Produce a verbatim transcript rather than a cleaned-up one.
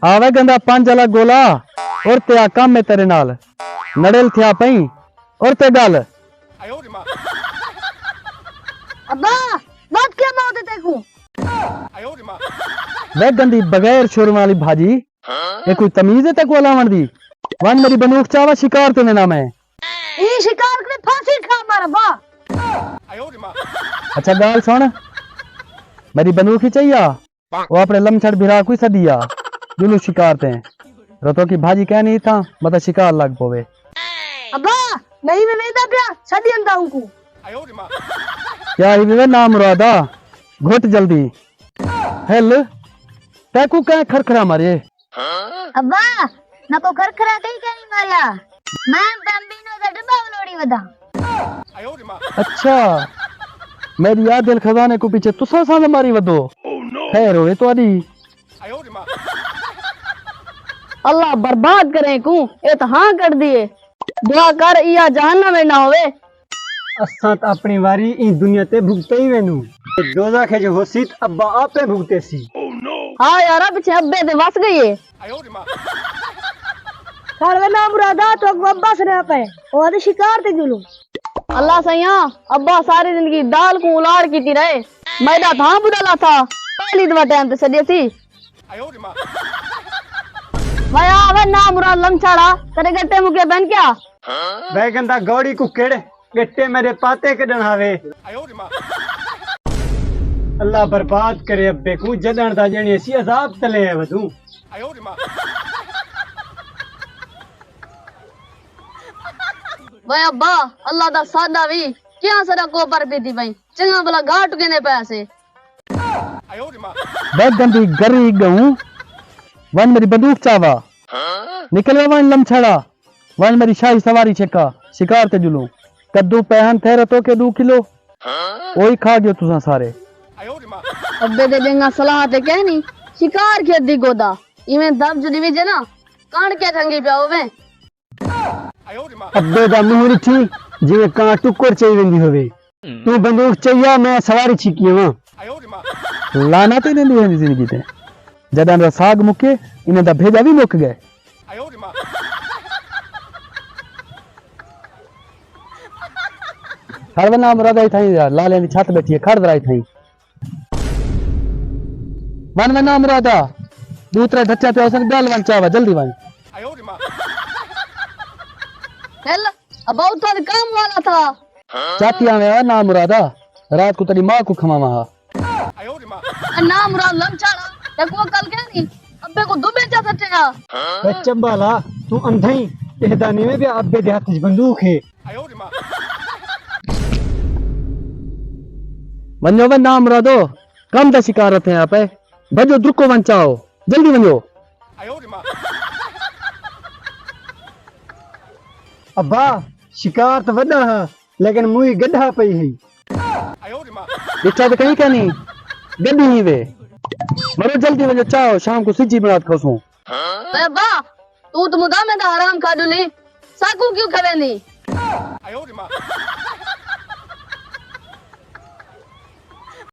آوے گندا پنج والا گولا، اور تے آ کم ہے تیرے نال۔ نڑیل تھیا پئیں، اور تے گل۔ ابا، بات کیا بات ہے تیکوں؟ وے گندی بغیر شرم والی بھاجی، اے کوئی تمیز ہے تیکوں الاوݨ دی؟ ونڄ میݙی بندوق چا، وا شکار تے وینداں میں۔ ایں شکار کوں پھانسی کھا مار ابا۔ اچھا ڳالھ سݨ، میݙی بندوق ہی چاہیے، او اپݨے لمچھڑ بھرا کوں سݙی آ، ڄلوں شکار تے۔ رتوکی بھاجی کائنی اتھاں، متاں شکار لڳ پووے۔ ابا، نہیں میں ویندا پیا، سݙی آندا اونکوں۔ کیا ہئی وے نامرادا، گھٹ جلدی۔ ہل، تیکوں کئیں کھرکھرا مارے؟ ابا، میکوں کھرکھرا کہیں کائنی ماریا۔ میں بمبینو دا ڈبہ ولوڑی وداں۔ اچھا، میݙی آدھل خزانے کوں پچھے تساں سانجھ ماری ودو؟ خیر ہووے تہاݙی۔ اللہ برباد کرے کوں، اے تاں ہاں کڈھدی اے۔ دعا کر ایہا جہنم وچ نہ ہووے۔ اساں تاں اپݨی واری ایں دنیا تے بھگتے ہی وینوں، تے دوزخ وچ ہوسی تاں ابا آپے بھگتیسی۔ ہا یارا، پچھے ابے دے وس ڳئی اے۔ کر وے نامرادا، تیکوں ابا سݙیا پئے، او آہدے شکار تے ڄلوں۔ اللہ سئیاں، ابا ساری زندگی دال کوں الاڑ کیتی رہے، میݙا تھاں ٻݙا لاتھا، پہلی دفعہ ٹائم تے سݙیسی۔ وے آ وے نامراد لمچھاڑا، تیݙے ڳٹے مکے پئن کیا؟ وے گندا گوڑی ککڑ، ڳٹے میݙے پاتے کݙݨ ہاوے۔ اللہ برباد کرے ابے کوں، جݙݨ دا ڄݨے اسی عذاب تلے ہے ودوں۔ وے ابا، اللہ دا ساݙا وی کیا سارا کوپر پیتی پئیں، چنڳا بھلا گھاٹ کیندے پئے سے۔ وے گندی گری ڳئوں، ونڄ میݙی بندوق چاوا۔ نکل وے ونڄ لمچھڑا، ونڄ میݙی شاہی سواری چھکا، شکار تے ڄلوں۔ کدوں پئے ہن تھیرے توکے ݙو کلو، اوہی کھا ڳیو تساں سارے۔ ابے دے ݙینگا صلاح تے کائنی، شکار کھیݙدی گودا، ایویں دب جو ݙیویجے نا، کݨ کے ٹھنگی پیا ہوویں۔ ابے دا منہ ݙٹھی جیویں کاں ٹکر چئی ویندی ہووے۔ توں بندوق چئی آ، میں سواری چھکی آواں۔ لعنت انہاں ݙوہیں دی زندگی تے۔ جݙاں دا ساڳ مکے، انہاں دا بھیڄا وی مک ڳئے۔ کھڑ وے نامراد، اتھائیں یار، لالیں دی چھت ٻیٹھی ہے، کھڑ ذرا اتھائیں۔ ونڄ وے نامرادا، ݙو ترے ڈھچا پیا ہوسن، ڳل ونڄ چاوا، جلدی ونڄ۔ ہل، ابا اتھاں تے کم والا تھا۔ چاتی آویں آ نامرادا، رات کوں تیݙی ماں کوں کھواواں ہا۔ اے نامراد لمچھاڑا، تیکوں عقل کائنی، ابے کوں دٻے چا سٹیا۔ اے چبالا، توں اندھا ہیں، ݙیہدا نی وے پیا ابے دے ہتھ وچ بندوق ہے۔ ونڄو وے نامرادو، کم دا شکار تھیاں پئے، بھڄو درکو ونڄ چاؤ، جلدی ونڄو۔ ابا، شکار تاں وݙا ہا، لیکن موئی گݙھا پئی ہئی۔ ݙٹھا تاں کہیں کائنی، گݙھی ہی وے۔ مرو جلدی ونڄو، چاؤ، شام کوں سجی بݨا تے کھوسوں۔ اے ابا، توں تاں مدام دا حرام کھاݙو لی، ساکوں کیوں کھویندی؟